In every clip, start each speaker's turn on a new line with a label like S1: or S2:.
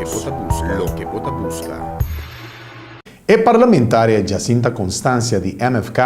S1: Loke bo ta buska. Loke bo ta buska.
S2: E parlamentaria Jacinta Constancia di MFK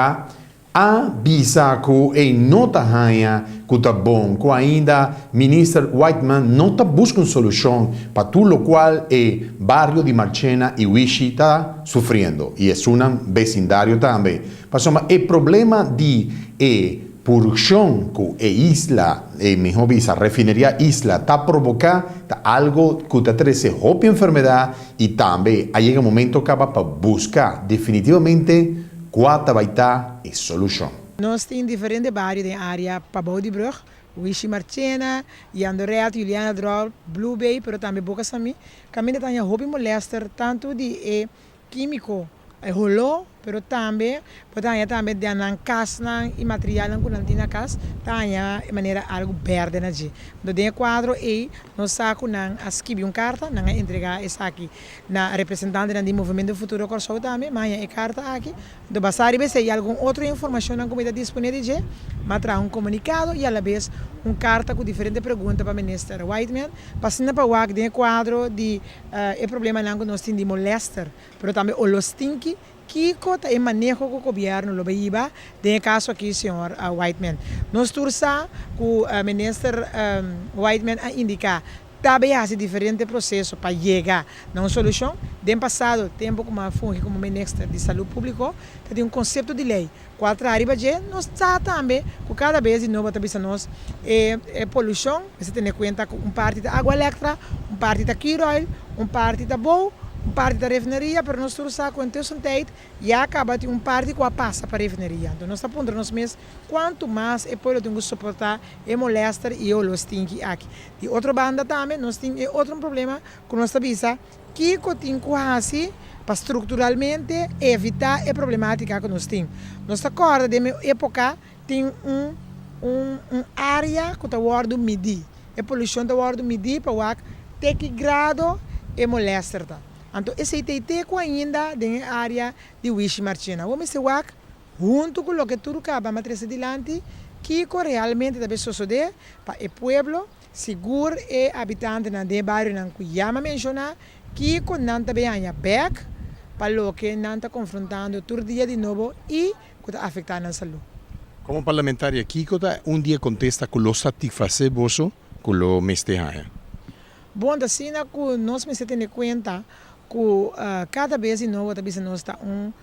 S2: a bisa ku e no ta haña ku ta bon ku ainda Minister Whiteman no ta buska un solushon pa tur lokual e bario di Marchena i Wishi ta sufriendo i esunnan besindario tambe. Pasobra e problema di e polushon ku e isla, e mihó bisa refineria Isla ta proboká ta algo ku ta trese hopi enfermedat i tambe a yega momento kaba pa buska definitivamente kua ta bai ta e solushon.
S3: Nos tin diferente bario den área pabou di brug, Wishi Marchena, Jandoret, Juliana Drol, Blue Bay, pero tambe Boca Samí. Kaminda ta haña hopi molèster tantu di e kímiko, e holó, pero tambe bo ta haña tambe den nan kasnan i materialnan ku nan tin na kas ta haña e manera algu bèrdè na dje. Anto den e kuadro ei nos sa ku nan a skibi un karta, nan a entregá esaki na representantenan di Movementu Futuro Kòrsou tambe, mi a haña e karta aki. Anto basá riba esei i algun otro informashonnan ku mi ta disponé di dje, mi a traha un komunikado i alabes un karta ku diferente pregunta pa Minister Whiteman pa asina pa wak den e kuadro di e problemanan ku nos tin di molèster, pero tambe olo stinki, kiko ta e maneho ku gobièrnu lo bai hiba den e kaso aki señor Whiteman. Nos tur sa ku Minister Whiteman a indiká ta bai hasi diferente proseso pa yega na un solushon. Den pasado, tempu ku mi a fungi komo Minister di Salú Públiko, ta tin un konsepto di lei ku a traha riba dje. Nos sa tambe ku kada bes di nobo ta bisa nos e polushon, mester tene kuenta ku un parti ta agua elektra, un parti ta Q-Roil, un parti ta bou, un parti ta refineria, pero nos tur sa ku en tussentijd ya kaba tin un parti ku a pasa pa refineria. Anto nos ta puntra nos mes kuantu mas e pueblo tin ku soportá e molèster i e oló stinki aki. Di otro banda tambe nos tin e otro problema ku nos ta bisa kiko tin ku hasi pa strukturalmente evitá e problematika ku nos tin. Nos ta kòrda den mi époka tin un un un área ku ta wòrdu midí. E polushon ta wòrdu midí pa wak te ki grado e molèster ta. Anto esei ta e te ku ainda den e área di Wishi Marchena. Awor mester wak Huntu ku loke tur kaba m'a trese dilanti, kiko realmente ta be sosodé pa e pueblo, sigur e habitantenan den e barionan ku ya m'a menshoná, kiko nan ta be haña bèk pa loke nan ta konfrontando tur dia di nobo i ku ta afektá nan salú.
S2: Komo parlamentaria, kiko ta un di e kontesta ku lo satisfasé boso ku lo mester haña?
S3: Bon, ta asina ku nos mester tene kuenta ku kada bes di nobo ta bisa nos ta un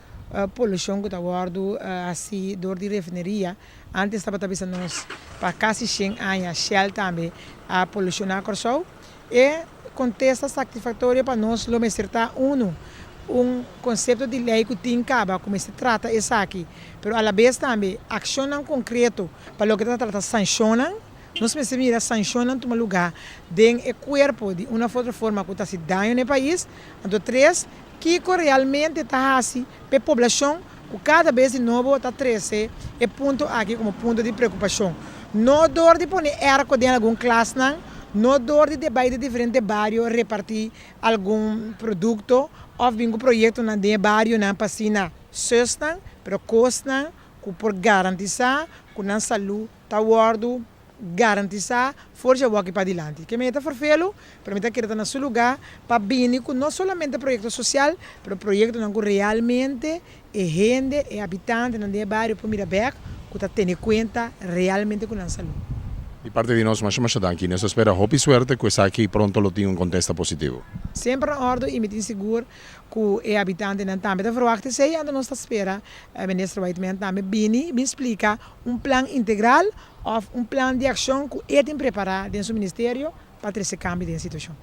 S3: polushon ku ta wòrdu hasi dor di refineria. Antes tabata bisa nos pa kasi shen aña Shell tambe a polushoná Kòrsou. E kontesta satisfaktorio pa nos lo mester ta unu, un konsepto di lei ku tin kaba ku mester trata esaki, pero alabes tambe akshonnan konkreto pa loke ta trata sanshonnan. Nos mester mira sanshonnan tuma lugá den e kuerpo di un òf otro forma ku ta hasi daño na e pais. Anto tres, Kiko realmente ta hasi p'e poblashon ku kada bes di nobo ta trese e punto aki komo punto di preokupashon? No dor di pone erko den algun klasnan, no dor di bai di diferente bario repartí algun produkto òf bin ku proyektonan den e barionan pa asina susnan, pero kosnan ku por garantisá ku nan salú ta wòrdu garantisá for dje awor aki padilanti. Ke mei ta ferfelu, pero mi ta kere ta na su lugá pa bini ku no solamente proyekto sosial, pero proyektonan ku realmente e hende, e habitantenan den e bario por mira bèk ku ta tene kuenta realmente ku nan salú.
S2: Di parti di nos masha masha danki. Nos ta spera hopi suerte ku esaki pronto lo tin un kontesta positivo.
S3: Semper na òrdu i mi tin sigur ku e habitantenan tambe ta verwagt esei, anto nos ta spera Minister Whiteman tambe bini bin splika un plan integral òf un plan di akshon ku e tin prepará den su ministerio pa trese kambio den e situashon.